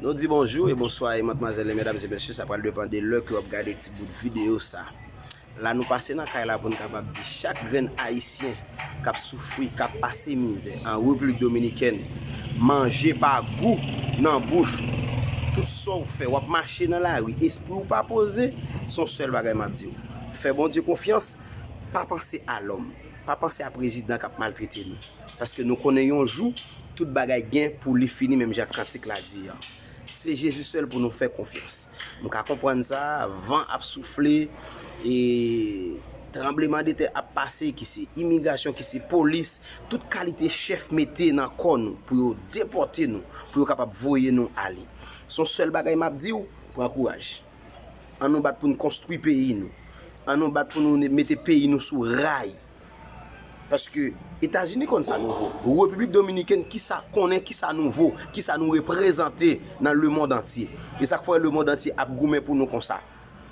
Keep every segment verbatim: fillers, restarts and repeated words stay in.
Nou di bonjou e bonswa, e madmwazèl e medam e mesye, sa pral depann de lè ke w ap gade ti bout videyo sa. La nou pase nan kay la pou n kapab di chak grenn ayisyen k ap soufri, k ap pase mizè an Repiblik Dominikèn, manje pa gou nan bouch ou. Tout sa w fè, w ap mache nan lari, espri w pa poze, se yon sèl bagay m ap di w. Fè Bondye konfyans, pa panse a lòm, pa panse a prezidan k ap maltrete nou. Paske nou konnen yon jou, tout bagay gen pou li fini, menm jan kantik la di an. Se Jezi sèl pou nou fè konfyans. M ka konprann sa, van ap soufle, e tranblemanntè ap pase, ki se imigrasyon, ki se polis, tout kalite chèf mete nan kò nou pou yo depòte nou, pou yo kapab voye nou ale. Se yon sèl bagay m ap di w, pran kouraj. An nou bat pou n konstwi peyi nou. An nou bat pou nou mete peyi nou sou ray. Paske Etazini konn sa nou vo. Repiblik Dominikèn, kisa konnen, kisa nou vo, kisa nou reprezante nan lemonn antye. E sa k fè lemonn antye ap goumen pou nou konsa.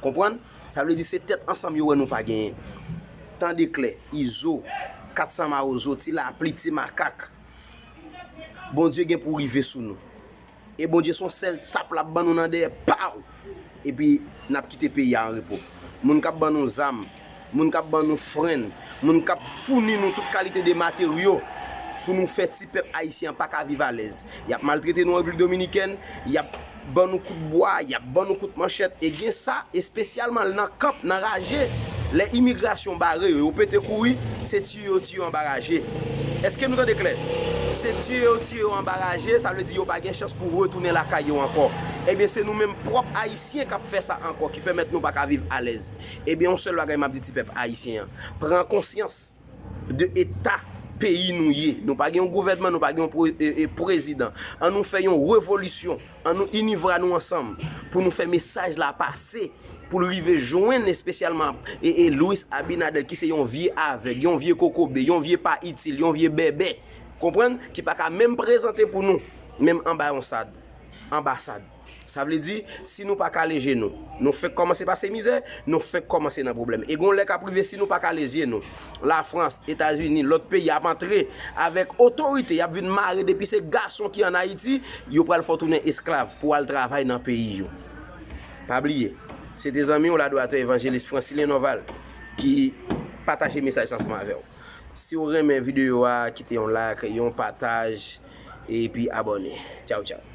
Konprann? Sa vle di se tèt ansanm yo wè nou pa genyen. Tande klè, Izo, kat san Mawozo, Ti Lapli, Ti Makak. Bondye gen pou rive sou nou. E Bondye se yon sèl tap l ap ban nou nan dèyè, paw! Epi n ap kite peyi a an repo. Moun k ap ban nou zam, moun k ap ban nou frenn, moun k ap founi nou tout kalite de materyo pou nou fè ti pèp ayisyen an pa ka viv alèz. Y ap maltrete nou an Repiblik Dominikèn, y ap ban nou kout bwa, y ap ban nou kout manchèt, e gen sa, espesyalman nan kanp, nan raje, lè imigrasyon bare yo, yo pete kouri, se tiye yo tiye yo anba raje. Èske nou tande klè? Se tiye yo tiye yo anba raje, sa vle di yo pa gen chans pou retounen lakay yo ankò. Ebyen, se nou menm pwòp ayisyen k ap fè sa ankò, ki pèmèt nou pa ka viv alèz. Ebyen, yon sèl bagay m ap di ti pèp ayisyen an, pran konsyans de eta peyi nou ye. Nou pa gen yon gouvènman, nou pa gen yon pre- e- e prezidan. An nou fè yon revolisyon, an nou inivwa nou ansanm pou nou fè mesaj la pase, pou l rive jwenn espesyalman e, e Luis Abinader ki se yon vye avèg, yon vye kokobe, yon vye pa itil, yon vye bèbè. Konprann? Ki pa ka menm prezante pou nou, menm anba yon sad, anbasad. Sa vle di, si nou pa kale je nou, nou fèk kòmanse pase mizè, nou fèk kòmanse nan pwoblèm. E gon lè k ap rive, si nou pa kale je nou, Lafrans, Etazini, lòt peyi ap antre avèk otorite, y ap vin mare depi se gason ki ann Ayiti, yo pral fè w tounen esklav pou w al travay nan peyi yo. Pa bliye, se te zanmi w ladwatè evanjelis Francilien Norval ki pataje mesaj sa ansanm avè w. Si w renmen videyo a, kite yon like, yon pataj, epi abòne. Tchaw, tchaw.